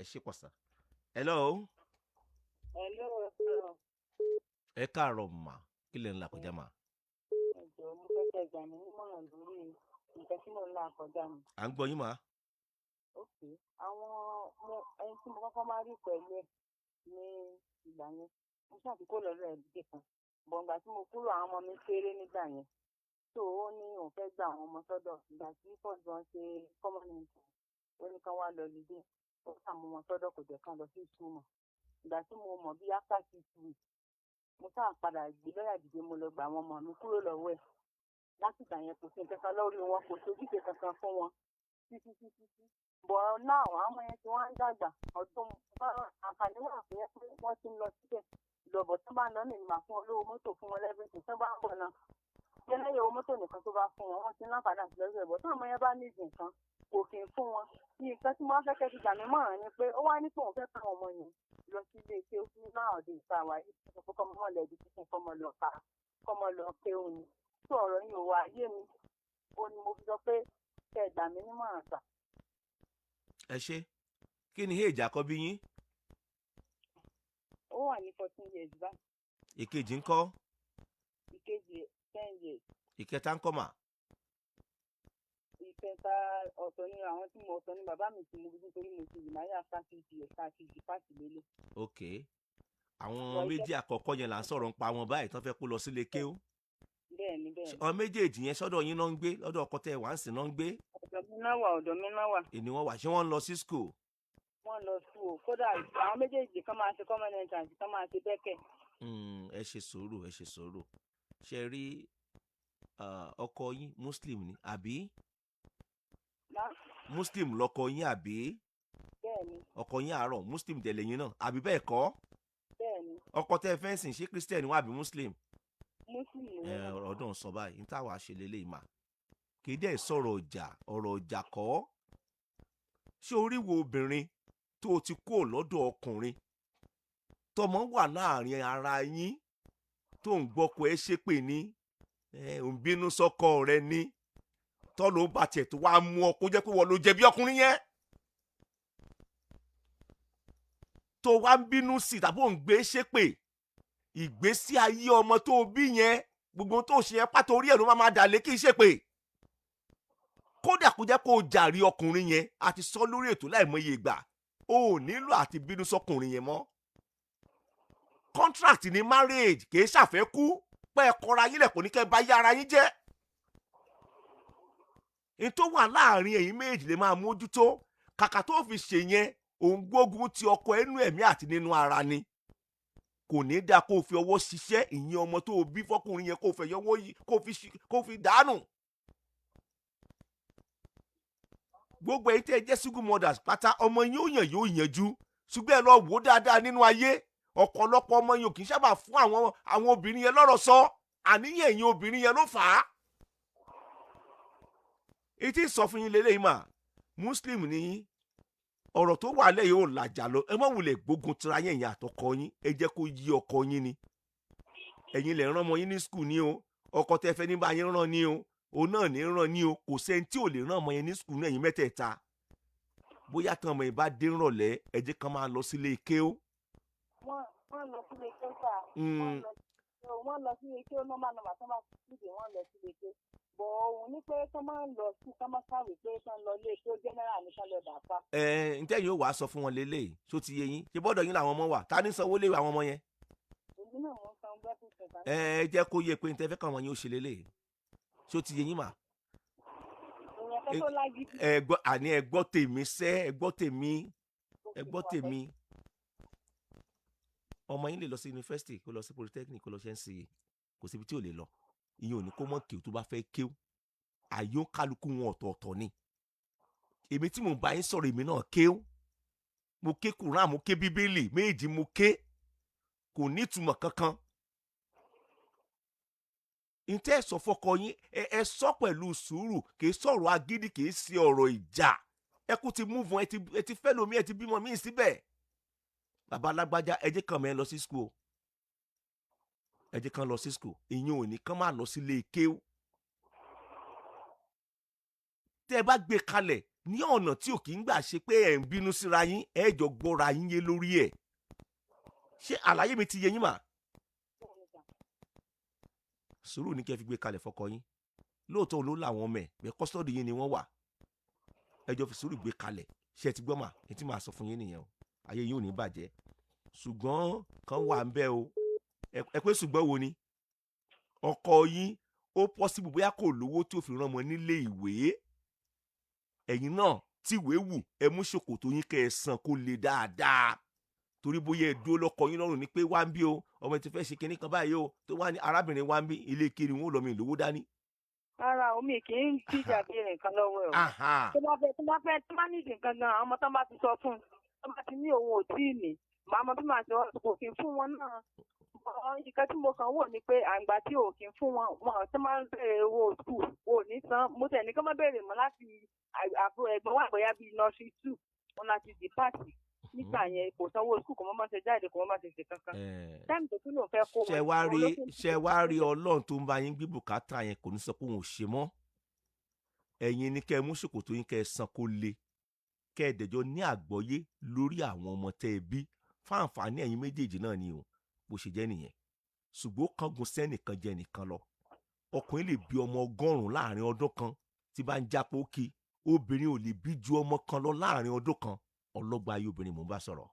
Ẹ ṣe pọ̀ sà. Hello. Hello, ẹ káàárọ̀. Ẹ káàárọ̀ mà. Kí lẹ̀ ń là kọjá mà? Ẹ jọ̀ọ́, mo fẹ́ kẹ́ ẹ gbà mí nímọ̀ràn lórí nǹkan tí mò ń là kọjá ni. À ń gbọ́ yín mà. Ok, àwọn mo ẹni tí mo kọ́kọ́ máa rí pẹ̀lú ẹ̀ ní ìgbà yẹn, mo ṣàfikún lọ́dọ̀ ẹ̀ díẹ̀ kan. Bọ̀ ìgbà tí mo kúrò, àwọn ọmọ mi kéré nígbà yẹn. So ó ní òun fẹ́ gba àwọn ọmọ sọ́dọ̀. Ìgbà tí first born ṣe common entrance, ó ní kán wá lọ holiday. Ó ṣàmú wọn sọ́dọ̀, kò jẹ́ kán lọ sí school mọ́. Ìgbà tí mo mọ̀ bí after 6 weeks, mo ṣáà padà gbé lọ́yà dìde, mo lọ gba àwọn ọmọ mi kúrò lọ́wọ́ ẹ̀. Látìgbà yẹn, kò sí nǹkan kan lórí wọn, kò sójúṣe kankan fún wọn títí títí tí. But now, àwọn ọmọ yẹn tí wọ́n ń dàgbà ọdún, àǹfààní wà fún yẹn pé wọ́n ti ń lọ síbẹ̀ lọ́bọ̀. Tó bá ń lọ ní ìgbà fún wọn lówó mọ́tò, fún wọn lẹ́bìtì. Tó bá ń bọ̀ náà, ṣé lẹ́yìn owó mọ́tò nìkan tó bá fún wọn, wọ́n ti ń láǹfààní àti lọ́sẹ̀ bọ̀. Táwọn ọmọ yẹn bá ní ìdì nǹkan, kò kì í fún wọn ní nǹkan. Tí wọ́n fẹ́ kẹ́ fi gbà mí mọ̀ràn ni pé ó wá ní pé òun fẹ́ káwọn ọmọ yẹn lọ sí ilé ike ní náà òde ìta wa yìí, sọ pé kọ́mọ mọ́ lẹ́bi títí, kọ́mọ lọ ka, kọ́mọ lọ kéwù ni. Tó ọ̀rọ̀ yìí ò wá yé mi, ó ní mo fi sọ pé kẹ́ ẹ gbà mí nímọ̀ràn sà. Ẹ ṣe. Kí ni age àkọ́bí yín? Ó wà ní 14 years báyìí. Ìkejì ńkọ́? Ìkejì, 10 years. Ìkẹta ńkọ́ mà? Ìkẹta, ọ̀tọ̀ ni àwọn tí mo, ọ̀tọ̀ ni bàbá mi tí mo bí, nítorí mo ti remarry after 6 years tá a ti di pàtì lélẹ̀. Ok, àwọn méjì àkọ́kọ́ yẹn là ń sọ̀rọ̀ ń pa wọn báyìí tán fẹ́ kó lọ sílé kéwú. Bẹ́ẹ̀ ni, bẹ́ẹ̀ ni. Àwọn méjèèjì yẹn, sọ́dọ̀ yín náà ń gbé? Lọ́dọ̀ ọkọ tẹ́ ẹ wá ń sìn náà ń gbé? Ọ̀dọ̀ mi náà wà, ọ̀dọ̀ mi náà wà. Ìní wọn wà. Ṣé wọ́n ń lọ sí school? Wọ́n lọ sí o. Kódà àwọn méjèèjì kan máa ṣe common entrance, kan máa ṣe bẹ́kẹ̀. Ẹ ṣe sùúrù, ẹ ṣe sùúrù. Ṣe rí, ọkọ yín, Muslim ni àbí? Ná? Muslim lọkọ yín àbí? Bẹ́ẹ̀ ni. Ọkọ yín àárọ̀, Muslim dẹ̀ lẹ́yìn náà, àbí bẹ́ẹ̀ kọ́? Bẹ́ẹ̀ ni. Ọkọ tẹ́ ẹ fẹ́ sìn, ṣé Christian wà àbí Muslim? Muslim ni. Ẹ ọ̀rọ̀ náà sọ báyìí ní táwa ṣe lélẹ́yìí mà, kì í dẹ̀ sọ̀rọ̀ ọjà, ọ̀rọ̀ ọjà kọ́. Ṣé orí wo obìnrin tó o ti kó lọ́dọ̀ ọkùnrin, tọmọ wà láàrin ara yín, tó ń gbọ́kọ ẹ ṣépè ní, ẹ ò ń bínú sọ́kọ rẹ ní, tọ́ ló bá tiẹ̀ tó wá mú ọ kó jẹ́ pé wọ́n ló jẹ̀bi ọkùnrin yẹn, tó wá ń bínú sí tàbí ò ń gbé ṣépè, ìgbésí ayé ọmọ tó o bí yẹn, gbogbo ohun tó ṣe yẹn pátó, orí ẹ̀ ló máa dà lé. Kí n ṣépè, kódà kó jẹ́ kó o jàre ọkùnrin yẹn, a ti sọ lórí ètò láìmọye ìgbà, o ò nílò àti bínú sọkùnrin yẹn mọ́. Contract ní marriage, kì í ṣàfẹ́kú pé ẹ kọra yín lẹ̀, kò ní kẹ́ bá yá ara yín jẹ́. N tó wà láàrin ẹ̀yin méjì lè máa mójútó. Kàkà tó fi ṣe yẹn, òun gbógun ti ọkọ ẹnu ẹ̀mí àti nínú ara ni. Kò ní dáa kó o fi ọwọ́ ṣiṣẹ́ ìyẹn ọmọ tó o bí fọkùnrin yẹn, kó o fẹ́ yọwọ́ yìí, kó o fi dànù. Gbogbo ẹ̀yin tẹ́ ẹ jẹ́ single mothers pátá, ọmọ yín ó yàn, yóò yanjú, ṣùgbọ́n ẹ lọ wò ó dáadáa nínú ayé, ọ̀pọ̀lọpọ̀ ọmọ yín ò kì í sábà fún àwọn obìnrin yẹn lọ́rọ̀ sọ. Àníyàn ẹ̀yin obìnrin yẹn ló fà á. Etí sọ fún yín lélẹ́yìí mà, Muslim ni yín, ọ̀rọ̀ tó wà lẹ́yìn ò làjà lọ. Ẹ má wulẹ̀ gbógun tira yín, ẹ̀yin àtọkọ yín. Ẹ jẹ́ kó yí ọkọ yín ni ẹ̀yin lè rán ọmọ yín ní school ní o, ọkọ tẹ́ fẹ́ ní bá yín rán ní o, òun náà ní rán ní o. Kò sẹ́ni tí ò lè rán ọmọ yẹn ní school náà. Ẹ̀yin mẹ́tẹ̀ẹ̀ta, bóyá tán ọmọ yẹn bá dé ńrọ̀lẹ́, ẹ jẹ́ kán máa lọ sílé ike o. Wọ́n lọ sílé ike sà. Wọ́n lọ sílé ike normal normal. Tó bá ti dìde, wọ́n lọ sílé ike bọ̀. Òun ní pé kán máa ń lọ sí, kán máa kàwé, pé kán lọ ilé ike general ní kán lọ dàpá. Ẹ ǹtẹ́ yóò wá sọ fún wọn lélẹ́yìí, ṣó ti yé yín? Ṣé bọ́dọ̀ yín làwọn ọmọ wà? Ta ní sanwó léwu àwọn ọmọ yẹn? Èmi náà mò ń san gbẹ́sì sẹ̀ta. Ẹ jẹ́ kó yé pé ntẹ́ fẹ́ káwọn yín ó ṣe lélẹ́yìí, ṣó ti yé yín mà? Èèyàn kan tó lágídí. Ẹ gbọ́, àní ẹ gbọ́ tèmi sẹ́, ẹ gbọ́ tèmi, ẹ gbọ́ tèmi. Ọmọ yín lè lọ sí yunifásitì, kó lọ sí polytechnic, kó lọ ṣe NCE, kò síbi tí ò lè lọ. Ìyẹn ò ní kó mọ̀ kéwù tó bá fẹ́ kéwù. Àyè ó kálukú wọn ọ̀tọ̀ọ̀tọ̀ ni. Èmi tí mò ń bá yín sọ̀rọ̀, èmi náà kéwù. Mo ké Kùránì, mo ké Bíbélì, méjì mo ké, kò ní ìtumọ̀ kankan. Ntẹ́ ẹ sọ fọkọ yín, ẹ sọ pẹ̀lú sùúrù, kì í sọ̀rọ̀ agídí, kì í ṣe ọ̀rọ̀ ìjà. Ẹ kú ti move on, ẹ ti fẹ́ lomi, ẹ ti bímọ míì síbẹ̀. Bàbá alágbájá, ẹ jẹ́ kàn mẹ́ lọ sí school o. Ẹ jẹ́ kàn lọ sí school. Ìyẹn ò ní kàn máa lọ sílé kéwú. Tẹ́ ẹ bá gbé kalẹ̀ Ní ọ̀nà tí ò kì í gbà ṣe pé ẹ̀ ń bínú síra yín, ẹ jọ gbọ́ra yín yé lórí ẹ̀. Ṣé àlàyé mi ti yé yín mà? Bẹ́ẹ̀ni sà. Sùúrù ní kẹ́ fi gbé kalẹ̀ fọkọ yín. Lóòótọ́ ló làwọn ọmọ ẹ̀ bẹ́ẹ̀, custody yín ni wọ́n wà. Ẹ jọ fi sùúrù gbé kalẹ̀. Ṣé ẹ ti gbọ́ mà? Ní tí màá sọ fún yín nìyẹn o. Ayé yín ò ní bàjẹ́, ṣùgbọ́n kan wà ń bẹ́ o. Ẹ pé ṣùgbọ́n wo ni ọkọ yín, ó possible bóyá kò lówó tí ó fi rán ọmọ nílé ìwé. Ẹ̀yin náà tí ìwé wù, ẹ mú ṣòkòtò yín kẹ́ ẹ san kó le dáadáa, torí bóyá ẹ dúró lọ́kọ yín lọ́rùn ni pé wá ń bí o, ọmọ ti fẹ́ ṣe kinní kan báyìí o, tó wá ní arábìnrin wá ń bí ilé kiri wọn ò lọ mi lówó dání. Rárá o, mi kì í jíjà béèrè nǹkan lọ́wọ́ ẹ̀ o. Tó bá fẹ́, tó bá nídìí nǹkan gan, àwọn ọmọ tó bá ti sọ fún un, tó bá ti ní òun ò tí ì ní, màá mọ bí màá ṣe wọ́n kò kí n fún wọn náà. Nǹkan tí mo kàn wò ni pé àgbà tí ò kí n fún wọn, wọn tó máa ń béèrè owó school ò ní san. Mo tẹ̀ ní kí wọ́n má béèrè mọ́ láti àbúrò ẹ̀gbọ́n wà bóyá bíi nursery two wọn láti depart nígbà yẹn, kò sanwó school, kò mọ́ máa ṣe jáde, kò mọ́ máa ṣe ṣe kankan. Time tó tún lòun fẹ́ kó Ṣe wọn, wá òun rí ló tún ṣe wá rí, Ọlọ́run tó ń bá yín gbé bùkátà yẹn kò ní sọ pé òun ò ṣe mọ́. Ẹ̀yin ni kẹ́ ẹ mú ṣòkòtò yín, kẹ́ ẹ san kó le, kẹ́ ẹ dẹ̀jọ́ ní àgbọ́yé lórí àwọn ọmọ tẹ́ ẹ bí fáǹfààní ẹ̀yin méjèèjì náà ni o. Bó ṣe jẹ́ nìyẹn, ṣùgbọ́n ó kángun sẹ́nìkan jẹ nìkan lọ. Ọkùnrin lè bí ọmọ 100 láàrin ọdún kan tí bá ń jápó kí, obìnrin ò lè bí ju ọmọ kan lọ láàrin ọdún kan. Ọlọ́gba ayé obìnrin mò ń bá sọ̀rọ̀.